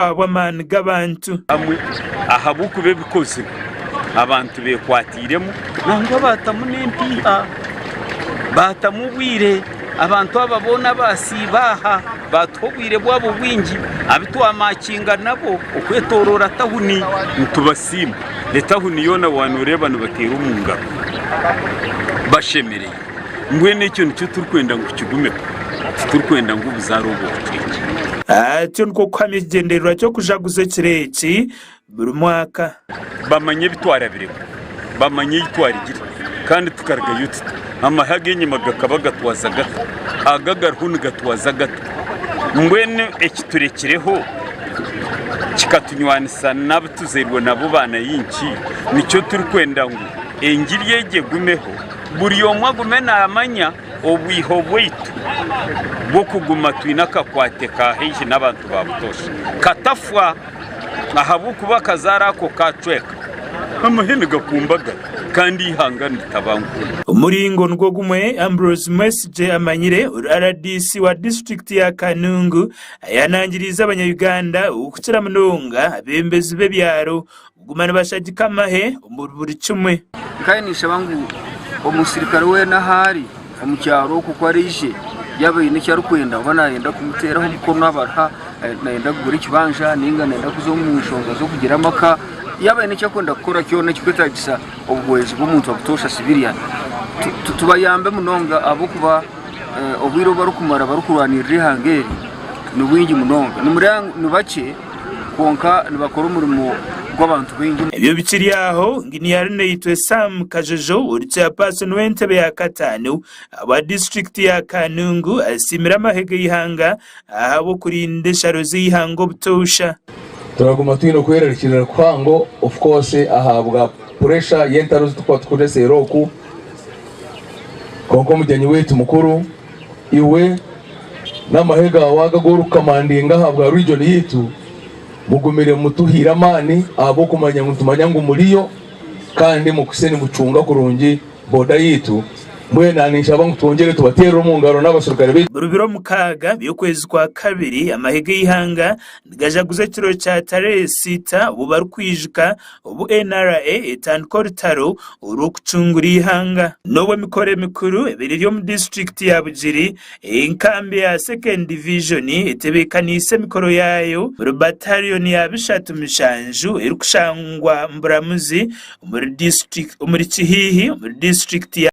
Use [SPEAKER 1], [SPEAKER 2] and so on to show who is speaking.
[SPEAKER 1] Ahabw'amaani g'abantu.
[SPEAKER 2] Hamwe ahabw'okuba ebikozirwe abantu beekwatiiremu nangwa baatamu n'empiiha, baatamu obwire. Abantu aba boona abaasiiba aha baatuha obwire bwabo bwingi abu twamaakinga nabo okwetooroora tawuni. Nitubasiima. Etawuni yoona waaba nooreeba nibateera omu ngaro bashemereirwe. Mbwenu ekyo nikyo turikwenda ngu kigumeho, titurikwenda ngu obuzaare obwo bucwekye.
[SPEAKER 1] Atyo nikwo kuhamya ekigyendererwa ky'okujaguza ekiro eki buri mwaka.
[SPEAKER 2] Bamanye ebi twarabiremu, bamanye ei twarugire kandi tukarugayo tuta. Amahe ag'enyima gakaba gatwaza gata, aga agariho nigatwaza gata? Mbwenu ekiturekireho kikatunywanisa n'abu tuzairwe nabo baanayinki? Nikyo turikwenda ngu engiri egi egumeho. Buri omwe agume naamanya obwiho bwaitu bw'okuguma twine akakwate ka haihi n'abantu ba butoosha katafwa ahabw'okuba akazaaro ako kaacweka, amahe nigakumbagara kandi eihanga niritabanguka.
[SPEAKER 1] Omuringo nigwo gumwe, Ambrose Mwesigye Amanyire ori rdc wa disiturikiti ya Kanungu ayanangiriize abanya-Uganda okukira munonga abeebembezi b'ebyaro Kuguma nibashagika amahe omuri buri kimwe.
[SPEAKER 3] Kandi ninshaba ngu omusirikare weena ahu ari omu kyaro okwo ku araije yaaba aine eki arikwenda oba naayenda kumuteeraho omukono abaruha, naayenda kugura ekibanja nainga naayenda kuza omu nshonga z'okugira amaka, yaaba aine eki arikwenda kukora kyona ekirikwetaagisa obuhwezi bw'omuntu wa butoosha civilian, tubayambe munonga ahabw'okuba obwire obu barikumara barikurwanirira eihanga eri ni bwingi munonga. Ni bakye. Kwonka nibakora omurimo gw'abantu baingi.
[SPEAKER 1] Ebyo bikiri aho, Inginiya Arinaitwe Sam Kajojo ori Chairperson w'entebe ya kataano ahabwa disiturikiti ya Kanungu asiimire amahe g'eihanga ahabw'okurinda ensharo z'eihanga obutoosha.
[SPEAKER 4] Turaguma twine okwerarikirira kuhango of course ahabwa pressure y'entaro ezitukuba tukureseera oku kwonka omugyenyi waitu mukuru iwe n'amahe gaawe aga agu orikukamandinga ahabwa region yaitu mugumire mutuhaire amaani ahabw'okumanya ngu nitumanya ngu muriyo kandi mukwitse nimucunga kurungi boda yaitu. Mbwenu naanye ninshaba ngu twongyere tubateerere omu ngaro n'abaserukare baitu.
[SPEAKER 1] Buri biro mukaaga by'okwezi kwa kabiri, amahe g'eihanga nigajaguza ekiro kya Tarehe Sita obu barikwijuka obu NRA etandika orutaro orw'okucungura eihanga. N'obu emikoro emikuru ebaire eri omu disiturikiti ya Bugiri, enkambi ya Second Division etebeekaniise emikoro yaayo omuri bataliyoni ya bishatu mushanju erikushangwa Mburamuzi omuri Kihihi omuri disiturikiti ya.